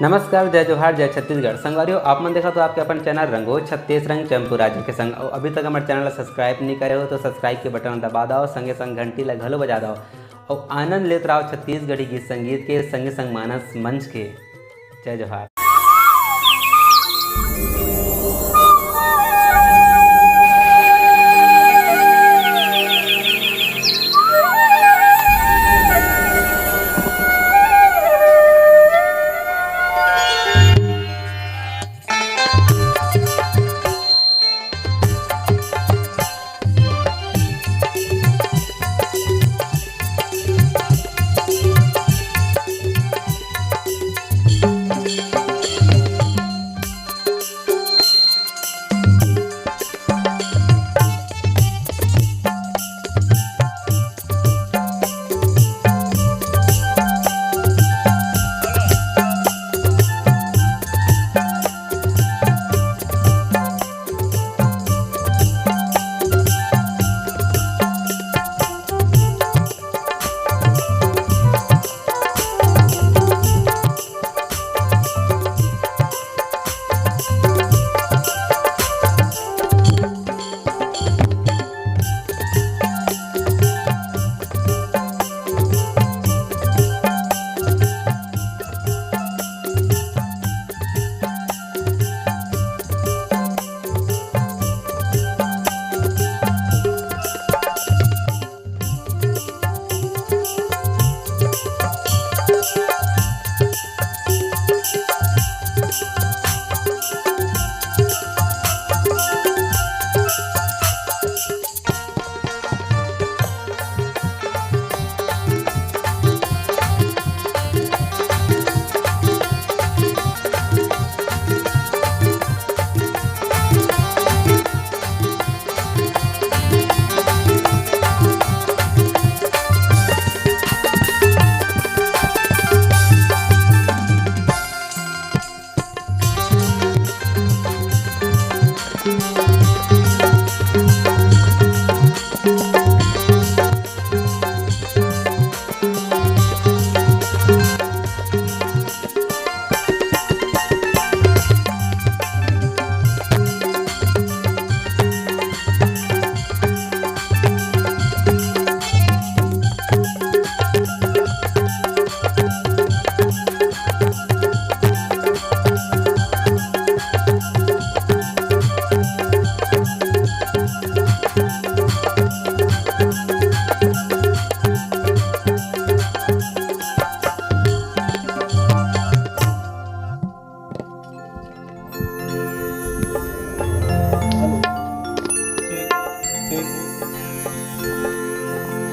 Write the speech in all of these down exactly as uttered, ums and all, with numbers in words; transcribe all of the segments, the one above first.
नमस्कार, जय जोहार, जय छत्तीसगढ़। संगवारी हो, आप मन देखत हो आपके अपन चैनल रंगो छत्तीस रंग चंपू राजा के संग। अउ अभी तक हमर चैनल ला सब्सक्राइब नहीं करे हो तो सब्सक्राइब के बटन ला दबा दो, संगे संग घंटी ला घलो बजा दो। अउ आनंद लेत रहो छत्तीसगढ़ी गीत संगीत के, संगे संग मानस मंच के। जय जोहार।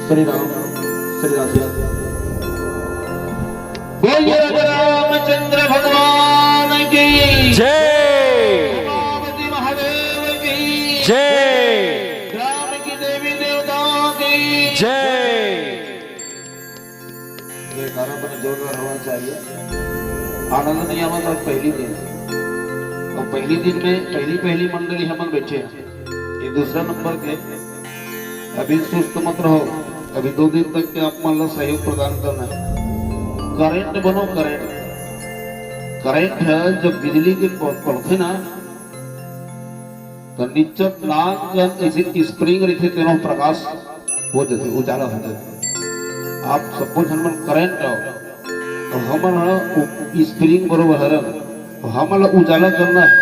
श्री राम, श्री राधे। बोलिए राजा रामचंद्र भगवान की जय। उमापति महादेव की जय। ग्राम की देवी देवता की जय। जयकारा बने जोरदार होना चाहिए। आनंद नियामत आज पहली दिन, और पहली दिन में पहली पहली मंडली हमन बैठे हैं, ये दूसरा नंबर के। अभी सुस्त मत रहो, अभी दो दिन तक के आप मन ला सहयोग प्रदान करना है। करंट बनो, करंट। करंट है, जब बिजली के प-, पड़थे ना, तो निच्चट नान कन ऐसे स्प्रिंग रहिथे, तेनो प्रकाश हो जाथे, उजाला हो जाथे। आप सबो झन मन करंट आओ, तो हमन ह उ स्प्रिंग बरोबर हरन, तो हमन ला उजाला करना है,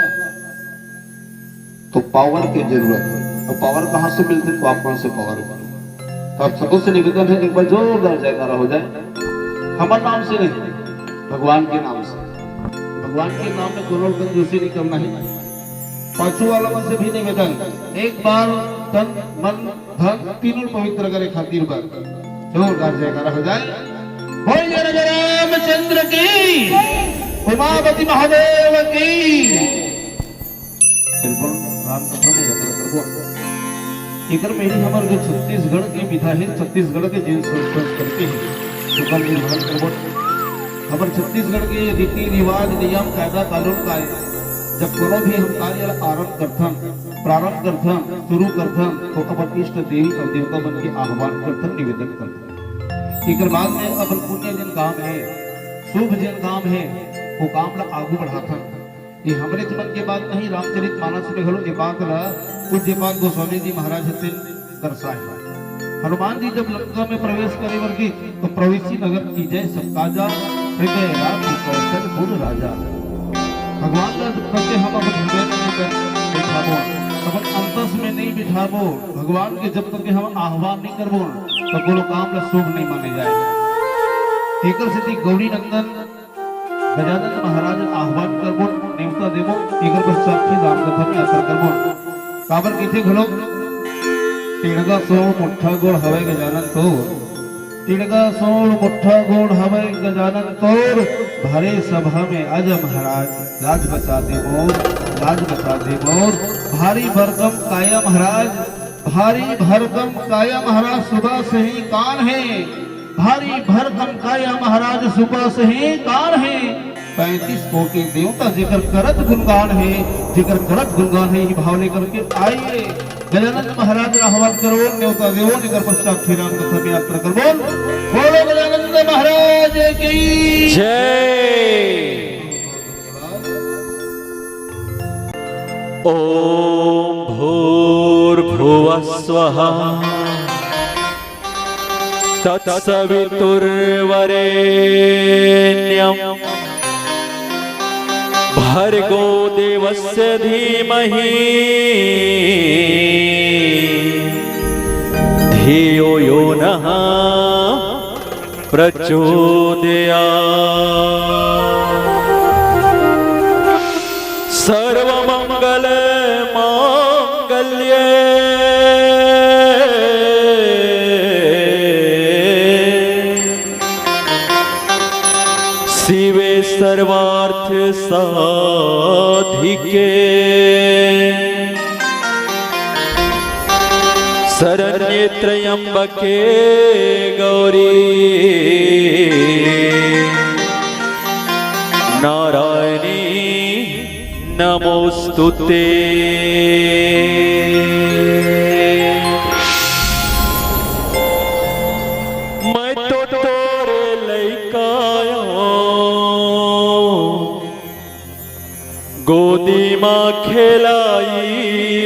तो पावर के जरूरत है। और पावर कहाँ से मिलथे? तो आप मन से पावर। तो आप सबों से निवेदन है, एक बार जोरदार जयकारा हो जाए, हमर नाम से नहीं, भगवान के नाम से। भगवान के नाम में कोनो कंजूसी नहीं करना है। पाछू वाला मन से भी निवेदन, एक बार तन, मन, धन तीनों पवित्र करे खातिर बर जोरदार जयकारा हो जाए। बोल जय राजा रामचंद्र की, उमापति महादेव की। सेलफोन राम कथा में यात्रा करबो। एकर पहली हमर जो छत्तीसगढ़ के विधा है, छत्तीसगढ़ के जिन संस्कृति है, ओकर निर्माण करबो। हमर छत्तीसगढ़ के रीति रिवाज, नियम, कायदा, कानून का है। जब कोनो भी हम कार्य ला आरंभ करथन, प्रारंभ करथन, शुरू करथन, तो अपन इष्ट देवी और देवता मन के आह्वान करथन, निवेदन करथन। एकर बाद में अपन पुण्य जिन काम है, शुभ जिन काम है, वो काम ला आगू बढ़ाथन। ये हमरे मन के बात नहीं, रामचरित मानस में घलो ये बात ला पूज्यपाद गोस्वामी जी महाराज हतिन दर्शाए। हनुमान जी जब लंका में प्रवेश करे बर गे, तो प्रवेशी नगर कीजै सब काजा, हृदय राखि कौशल गुण राजा। भगवान ला जब तक हम अपन हृदय में नहीं बैठ-, बैठाबो, अपन अंतस में नहीं बिठाबो, भगवान के जब तक हम आह्वान नहीं करबो, तो कोनो काम ला शुभ नहीं माने जाए। एकर सेती गौरी नंदन गजानन महाराज आह्वान करबो, नेवता देबो, एकर पश्चात फिर रामकथा में यात्रा करबो। काबर कहिथे घलो, "टेड़गा सोंड़ मुट्ठा गोड़ हवय गजानन तोर, टेड़गा सोंड़ मुट्ठा गोड़ हवय गजानन तोर, भरे सभा में आजा महाराज, लाज बचा दे मोर, लाज बचा दे मोर, भारी भरकम काया महाराज, भारी भरकम काया महाराज सुबह से ही कान है, भारी भरकम काया महाराज सुबह से ही कान है। पैंतीस कोटि देवता जेकर करत गुणगान है, जेकर करत गुणगान है, ये भाव लेकर के आइए। गजानंद महाराज आह्वान करो, नेवता देवो, जेकर पश्चात श्री राम कथा में यात्रा करबो। बोलो गजानंद महाराज की जय। ॐ भूर्भुवः स्वः तत्सवितुर्वरेण्यं भर्गो देवस्य धीमहि धियो यो नः प्रचोदयात्। सर्वमंगल मांगल्ये शिवे सर्वार्थ साधिके शरण्ये त्र्यंबके गौरी नारायणी नमोस्तुते। मैं तो तोरे लइका आयो गोदी मा खेलाई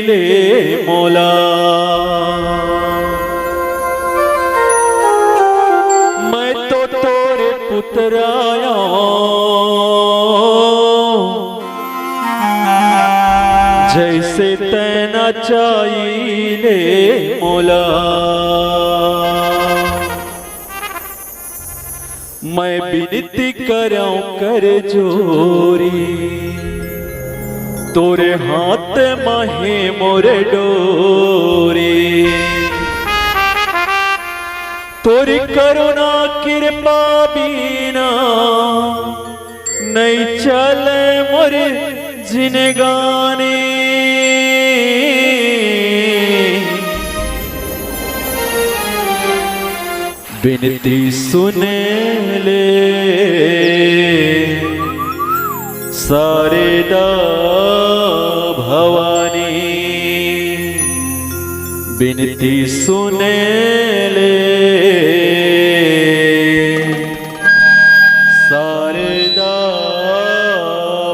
ले मोला। मैं तो तोरे पुतरायो जैसे तैना चाही ले मोला। मैं बिनती करौं कर जोरी तोरे हाथ महे मोर डोरी। तोरी करुणा कृपा बिना नहीं चले मोर जिनगानी। बिनती सुन ले शारदा भवानी। बिनती सुन ले शारदा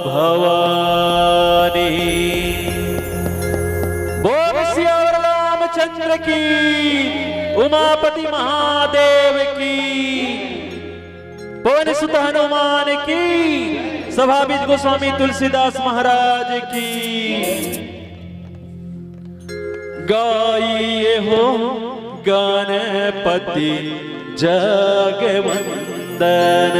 भवानी। बोल सियावर रामचंद्र की, उमापति महादेव की, पवन सुत हनुमान की, सभाविद गोस्वामी तुलसीदास महाराज की। गाइए हो गणपति जगवंदन।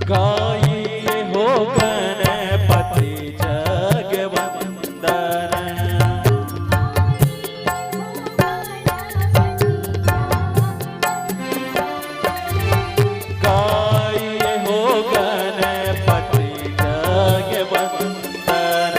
गाई हो गणपति जग वंदन। गाई हो गणपति जग वंदन।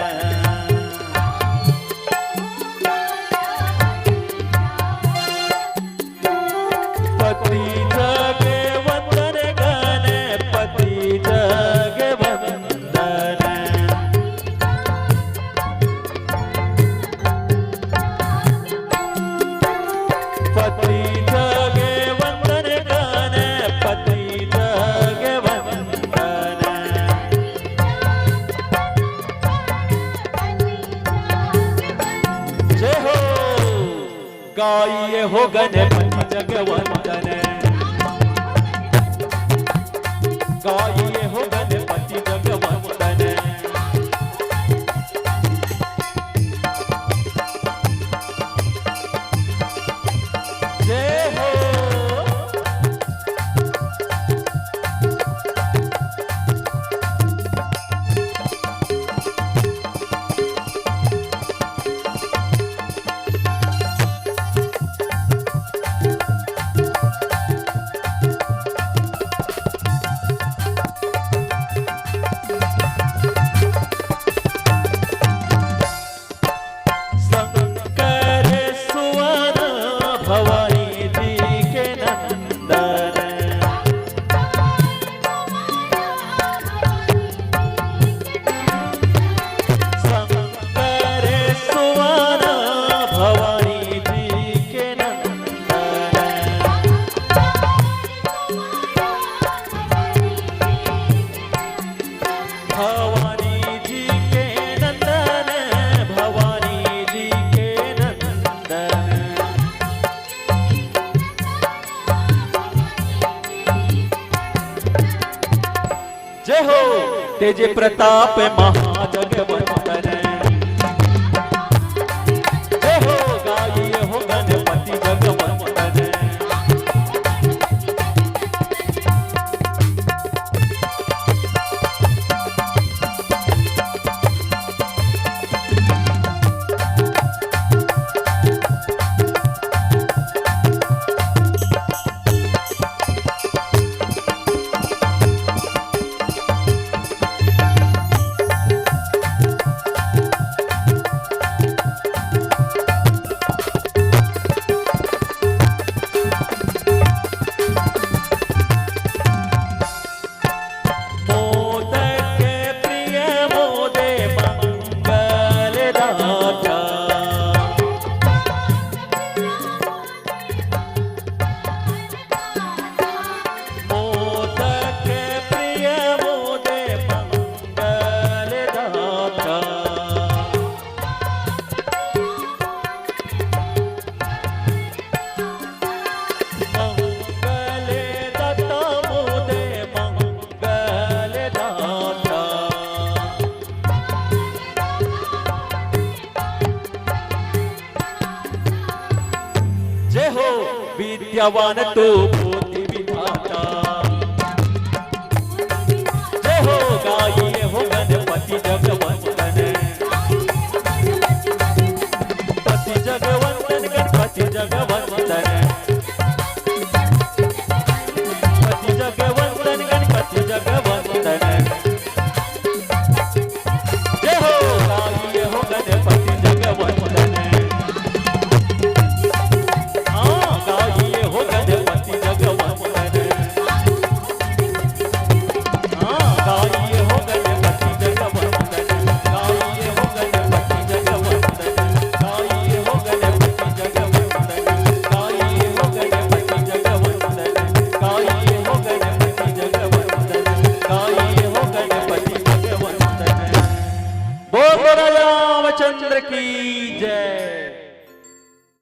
पति जग वंदन गणपति जग वंदन। पति जग वंदन गणपति जग वंदन। जय हो। गाई हो गणपति जग वंदन। गाई हो गणपति जग वंदन। जय हो। शंकर सुवन भवानी जी के नंदन। शंकर सुवन भवानी जी के नंदन। भवानी जी के नंदन, भवानी जी के नंदन। जय हो। तेज प्रताप महाजगवंदन। जय हो। गाई हो गणपति जग वंदन। मोदक प्रिय मोदे मंगलदाता। मोदक प्रिय मोदे मंगलदाता। मंगलदाता मोदे मंगलदाता। जय हो। विद्यावान तू